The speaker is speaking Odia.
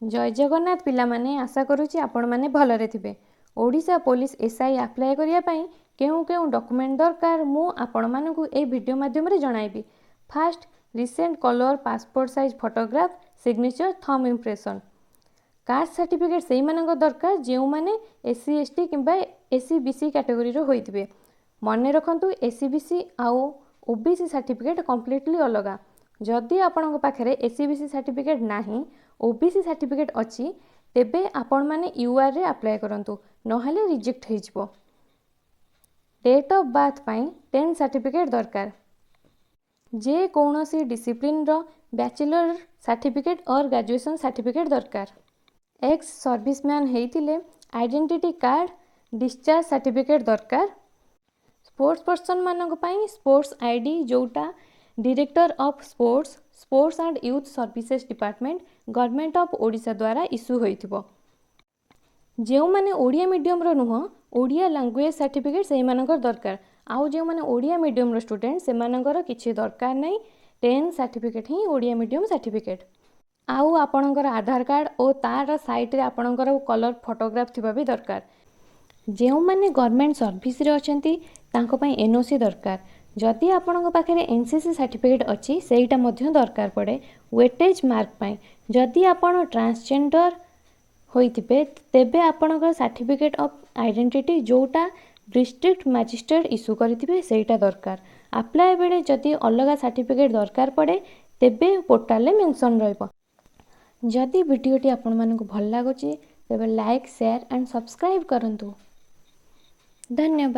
ଜୟ ଜଗନ୍ନାଥ ପିଲାମାନେ, ଆଶା କରୁଛି ଆପଣମାନେ ଭଲରେ ଥିବେ। ଓଡ଼ିଶା ପୋଲିସ ଏସ୍ଆଇ ଆପ୍ଲାଏ କରିବା ପାଇଁ କେଉଁ କେଉଁ ଡକୁମେଣ୍ଟ ଦରକାର, ମୁଁ ଆପଣମାନଙ୍କୁ ଏହି ଭିଡ଼ିଓ ମାଧ୍ୟମରେ ଜଣାଇବି। First, recent colour passport size photograph, signature, thumb impression। Caste certificate ସେଇମାନଙ୍କ ଦରକାର ଯେଉଁମାନେ ଏସ୍ ସି, ଏସ୍ ଟି କିମ୍ବା ଏସ୍ ଇ ବି ସି କ୍ୟାଟେଗୋରୀର ହୋଇଥିବେ। ମନେ ରଖନ୍ତୁ, ଏସ୍ ଇ ବି ସି ଆଉ ଓ ବି ସି ସାର୍ଟିଫିକେଟ୍ କମ୍ପ୍ଲିଟଲି ଅଲଗା। ଯଦି ଆପଣଙ୍କ ପାଖରେ S E B C certificate ନାହିଁ, ଓ ବି ସି ସାର୍ଟିଫିକେଟ୍ ଅଛି, ତେବେ ଆପଣମାନେ ୟୁଆର୍ରେ ଆପ୍ଲାଏ କରନ୍ତୁ, ନହେଲେ ରିଜେକ୍ଟ ହେଇଯିବ। ଡେଟ୍ ଅଫ୍ ବାର୍ଥ ପାଇଁ 10th certificate ଦରକାର। ଯେକୌଣସି ଡିସିପ୍ଲିନ୍ର bachelor certificate or graduation certificate ଦରକାର। ଏକ୍ସ ସର୍ଭିସମ୍ୟାନ୍ ହେଇଥିଲେ ଆଇଡେଣ୍ଟିଟି କାର୍ଡ଼, ଡିସଚାର୍ଜ ସାର୍ଟିଫିକେଟ୍ ଦରକାର। ସ୍ପୋର୍ଟସ୍ ପର୍ସନମାନଙ୍କ ପାଇଁ ସ୍ପୋର୍ଟସ୍ ଆଇଡି, ଯେଉଁଟା Director of Sports and Youth Services Department, Government of Odisha ଦ୍ୱାରା ଇସ୍ୟୁ ହୋଇଥିବ। ଯେଉଁମାନେ ଓଡ଼ିଆ ମିଡ଼ିୟମର ନୁହଁ, ଓଡ଼ିଆ ଲାଙ୍ଗୁଏଜ୍ ସାର୍ଟିଫିକେଟ୍ ସେଇମାନଙ୍କର ଦରକାର। ଆଉ ଯେଉଁମାନେ ଓଡ଼ିଆ ମିଡ଼ିୟମର ଷ୍ଟୁଡ଼େଣ୍ଟ, ସେମାନଙ୍କର କିଛି ଦରକାର ନାହିଁ। 10th certificate ହିଁ ଓଡ଼ିଆ ମିଡ଼ିୟମ ସାର୍ଟିଫିକେଟ୍। ଆଉ ଆପଣଙ୍କର ଆଧାର କାର୍ଡ଼ ଓ ତା'ର ସାଇଡ଼୍ରେ ଆପଣଙ୍କର କଲର୍ ଫଟୋଗ୍ରାଫ ଥିବା ବି ଦରକାର। ଯେଉଁମାନେ ଗଭର୍ଣ୍ଣମେଣ୍ଟ ସର୍ଭିସରେ ଅଛନ୍ତି, ତାଙ୍କ ପାଇଁ ଏନ୍ ଓ ସି ଦରକାର। ଯଦି ଆପଣଙ୍କ ପାଖରେ ଏନ୍ ସି ସି ସାର୍ଟିଫିକେଟ୍ ଅଛି, ସେଇଟା ମଧ୍ୟ ଦରକାର ପଡ଼େ ୱେଟେଜ୍ ମାର୍କ ପାଇଁ। ଯଦି ଆପଣ ଟ୍ରାନ୍ସଜେଣ୍ଡର ହୋଇଥିବେ, ତେବେ ଆପଣଙ୍କର ସାର୍ଟିଫିକେଟ୍ ଅଫ୍ ଆଇଡେଣ୍ଟିଟି, ଯେଉଁଟା ଡିଷ୍ଟ୍ରିକ୍ଟ ମାଜିଷ୍ଟ୍ରେଟ୍ ଇସ୍ୟୁ କରିଥିବେ, ସେଇଟା ଦରକାର। ଆପ୍ଲାଏ ବେଳେ ଯଦି ଅଲଗା ସାର୍ଟିଫିକେଟ୍ ଦରକାର ପଡ଼େ, ତେବେ ପୋର୍ଟାଲରେ ମେନସନ୍ ରହିବ। ଯଦି ଭିଡ଼ିଓଟି ଆପଣମାନଙ୍କୁ ଭଲ ଲାଗୁଛି, ତେବେ ଲାଇକ୍, ସେୟାର ଆଣ୍ଡ ସବସ୍କ୍ରାଇବ୍ କରନ୍ତୁ। ଧନ୍ୟବାଦ।